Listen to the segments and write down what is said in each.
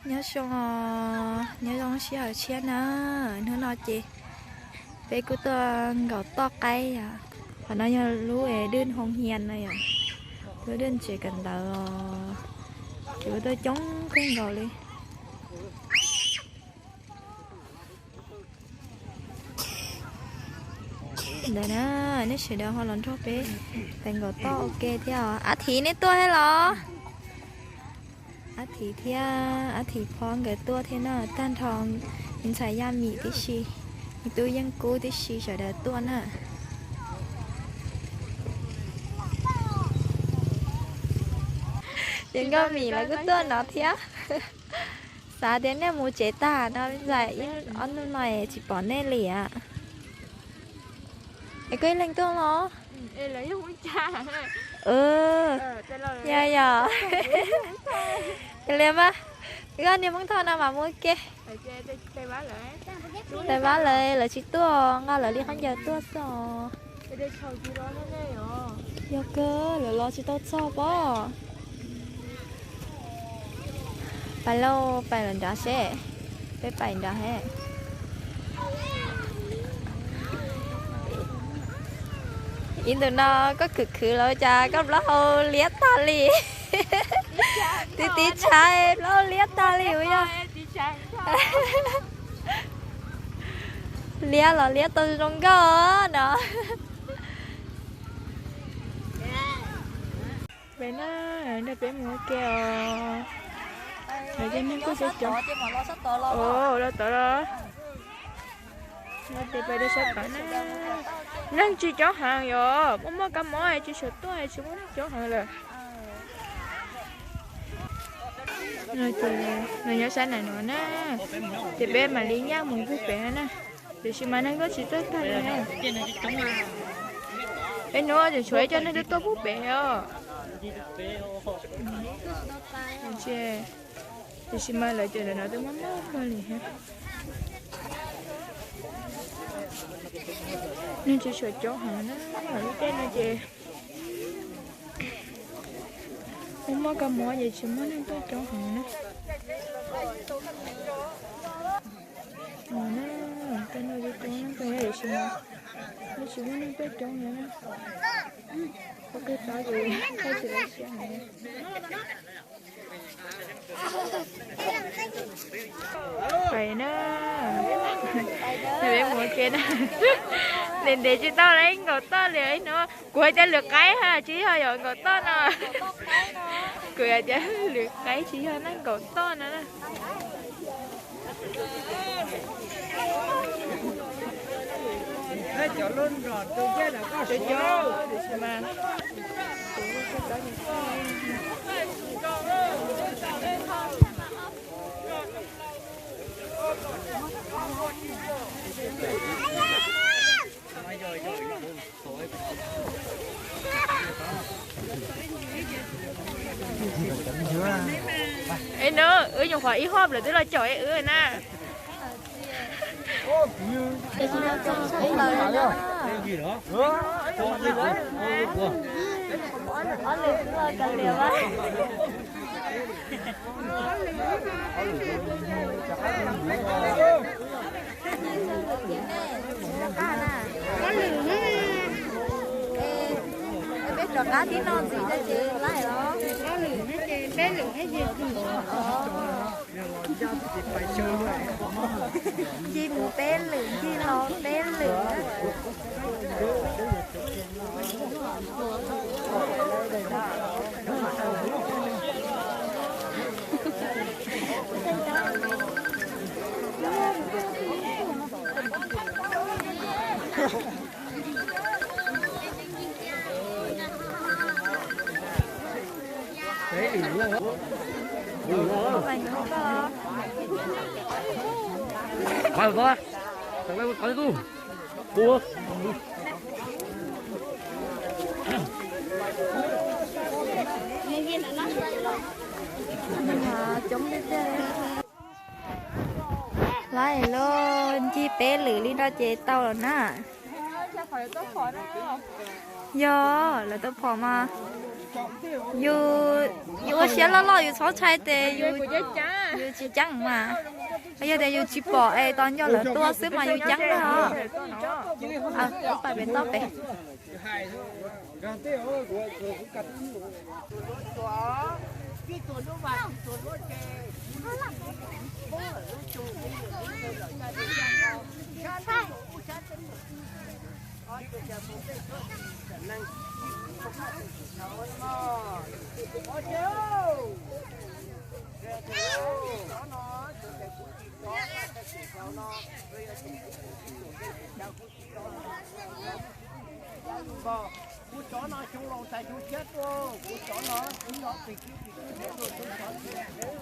Nyob zoo, nyob zoo sij hawm tshiab na. Hnub no ces peb kuj tuaj nkaum toj qaib os. Qhov no yog lub dwj hoo hias no yom, lub dwj tsev kawm ntawv os. Ces kuj tuaj coob kawg nkaus li. Ntawd na, nej sawv daws ho los nrog peb pais nkaum toj ua ke thiab os. Ab Thiv nej tuaj thiab los? Ab Thiv thiab Ab Thiv phob nkawd tuaj thiab na, tag nrho me ntxhais Yaj Mim tib si, me tub Yeej Kub tib si sawv daws tuaj na. Ces Nkauj Mim lawv kuj tuaj no thiab. Xav tias nej mus tsev tag no, ib ob hnub no tsis pom nej li as. Es koj ib leeg tuaj los? Yog yog. Li mas, koj niag Hmoob Thoj no mas mus ua ke. Tais Vab lawv, lawv tsis tuaj, nqa lawv li khaub ncaws tuaj xwb os. Yog kawg, lawv los tsis tau txog pob. Pais lauj, pais lawm nrad seb, peb pais nrad he. Ib ntus no koj khwv khwv los cas koj plaub hau liab tag li. Tib tib tshaib plaub hau liab tag li ua yog. Liab los liab tau zoo nkauj no. Peb na, nrog peb mus ua ke os. Lawv cov neeg kuj coob coob. Los tod los. Peb pais rau sab tod na. Neeg tsis coob heev yom, muaj muaj kab mob tsis tshua tuaj, tsis muaj neeg coob heev lawm. Nws nyob sab nraum no na, ces peb mam li nyaj mus pug pem na. Tiam sis mas neeg tuaj tsis txawj tag li. Es hnub no tseem tshuav ib co neeg tuaj tuaj pug pem os. Tiam sis mas lawv cov ntawm no twb muaj muaj kawg li thiab. Neeg tsis tshua coob heev na, lub caij no ces muaj muaj kab mob ces tsis muaj neeg tuaj coob heev na. Tej no coob coob neeg tuaj, tiam sis mas yeej tsis muaj neeg tuaj coob li na. Ua ke tod ces thaij tsis tau siab heev. Pais na, peb mus ua ke na. Ntev ntev tsis tau lawm, nkaum toj li no. Kuv hais tias lwm qaib ha, tsis yog yom, nkaum toj no. Kuv hais tias lwm qaib tsis yog na, nkaum toj no na. Es no, wb nyuam qhuav ib hop lawm twb los caum wb na. Peb rov qab tib no ntxiv ces laij los? Ncig mus peb lwm, ncig los peb lwm. Laij lauj, ncig peb lwm li no ces tau lawm na. Yog, lawv tau phom mas. Yus, yus ua siab loj loj yus txhob ntshai tes yus, yus tsis ceeb mas. Yog tias yus tsis pom es tos nco lawv tua xwb mas yus ceeb na os. Pais pem toj pem. Kuv tsov no xyoo laus tas xyoo tshiab tuaj, kuv tsov no, kuv tsov pig kwv pig kwv pig tuaj, kuv tsov pig kwv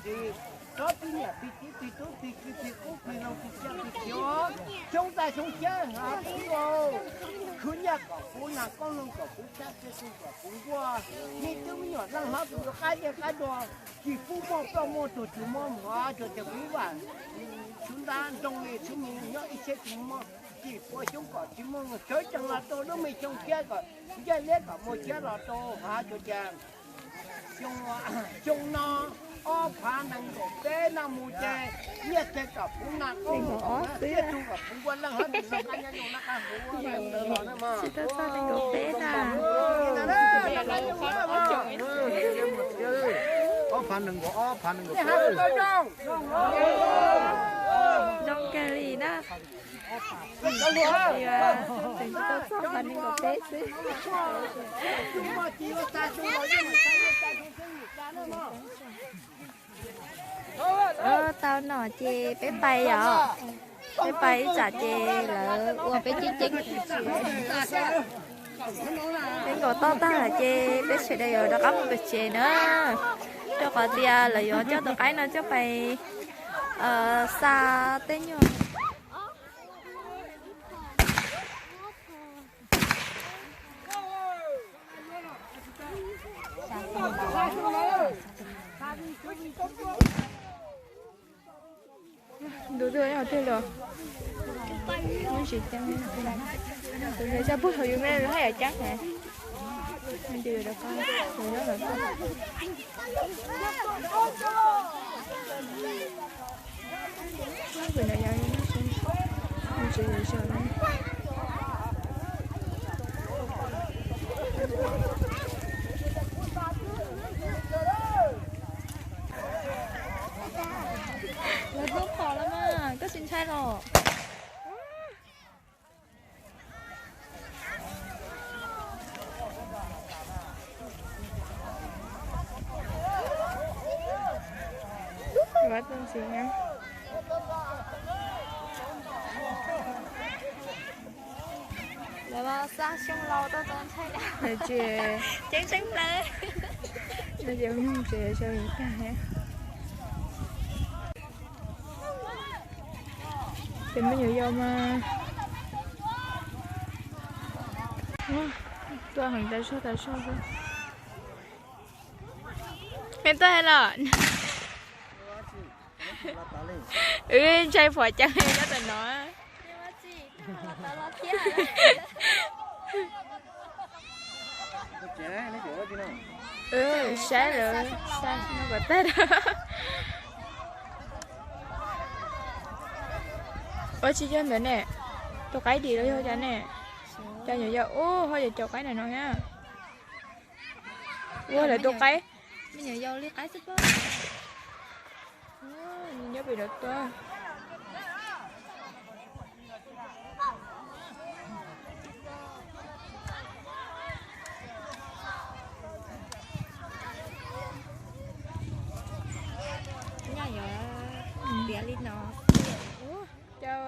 pig kwv, tsov pig niam pig txiv pig tub pig kwv pig qub pig laus pig tsiaj pig khiv, xyoo tas xyoo tshiab hnav kuv laus, khwv nyiaj kom kuv, nas koob loog kom kuv, tsab txhia txhu kom kuv nkuaj, me tub me nyuam leej hlob tus qab ntiaj qab dua, tsis pub muaj ploj muaj tuag tsis muaj mov, tsuas tias kuv vam xub ntab nroo li xub mus nyob ib txhiab tsis muaj, tsis pua xyoob kom tsis muaj sawv tsees los rau lub me xyoo tshiab kom ncej liab kom muaj tshiab los rau hav tsuas cas xyoo no ob phav nees nkaum peb no mus ces nyiaj txiag kom puv nas koob kom tsiaj txhu kom puv nkuaj leej hlob tus no qab nyob zoo nab qab huv ntawd los na mog. Ob phav nees nkaum ob phav nees nkaum peb. Zoo kawg li na. Tseem tsis tau txog phav nees nkaum peb xwb. Tau no ces peb pais yom. Peb pais ib tsam ces lawv ua peb ceeb ceeb. Peb nkaum toj tag lawm ces peb sawv daws yuav rov qab mus pem tsev na. Rau qhov tias lawv yuav coj tus qaib no coj pais xa tej nyuag. Ntu twg yog twg los, muab tsis ceeb, tus ntawd xyov puag thaum yus me haj yam ceeb heev. Lawv twb pom los mas koj tsis ntshai los? Lawv xa xyoo laus tuaj txog ntshai. Ces ceeb tseeb plaws. No ces ua nyoog tsev sau tag. Ces me nyuam yaus mas tuaj heev tas zog tas zog xwb. Me tuaj los? Wb ntshai phuam ceeb nyob tom no. Saib lawv xa kom tag. Ua tsis yog ntawd ne, tus qaib dim los yog cas ne? Cas nyuam yaus ub ho yog cov qaib ntawm no thiab. Ua lawv tus qaib. Me nyuam yaus li qaib xwb pob. Nyob pem no tuaj. Nyob yuav tiav li no. Cas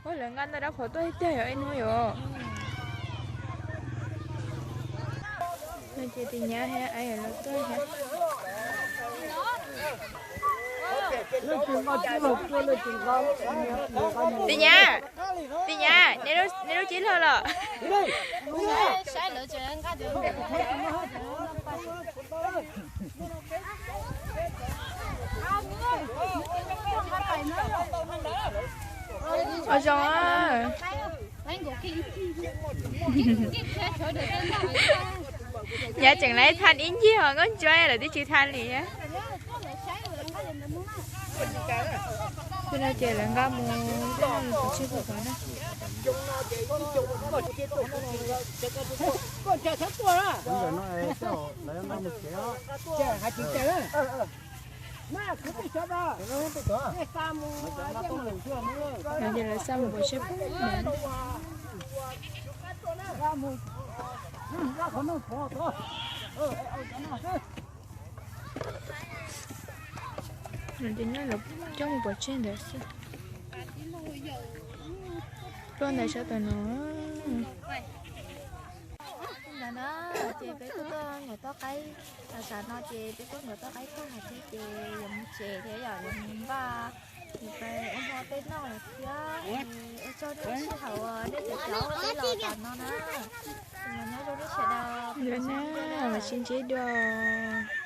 ua lawv nqa ntawm dab qhuav tuaj tiag yom ib hnub yuav. No ces tis nyab thiab los tuaj thiab. Tis nyab, tis nyab, nej lub txiv hluas los? Ua zoo. Yav tseem lawv tha ib ncig ho nkauj ntsuab lawv twb tsis tha li. Tus no ces lawv nqa mus pov tseg puag tod na. Ces lawv xa mus pov tseg puag tod. Ces nyob lawv coj mus pov tseg ntawd xwb. Tuaj ntawd sab tom no. Ntawd na, ces peb kuj tuaj nkawd toj qaib, tam sim no ces peb tuaj nkawd toj qaib tag thiab ces yuav mus tsev thiab yom, yuav mus npaj, yuav pais ua hmo tej noj lawm thiab. Ua tsaug nej sij hawm uas nej caum caum peb los tas no na. Nyob zoo nej sawv daws. Ua na, mam sib ntsib dua.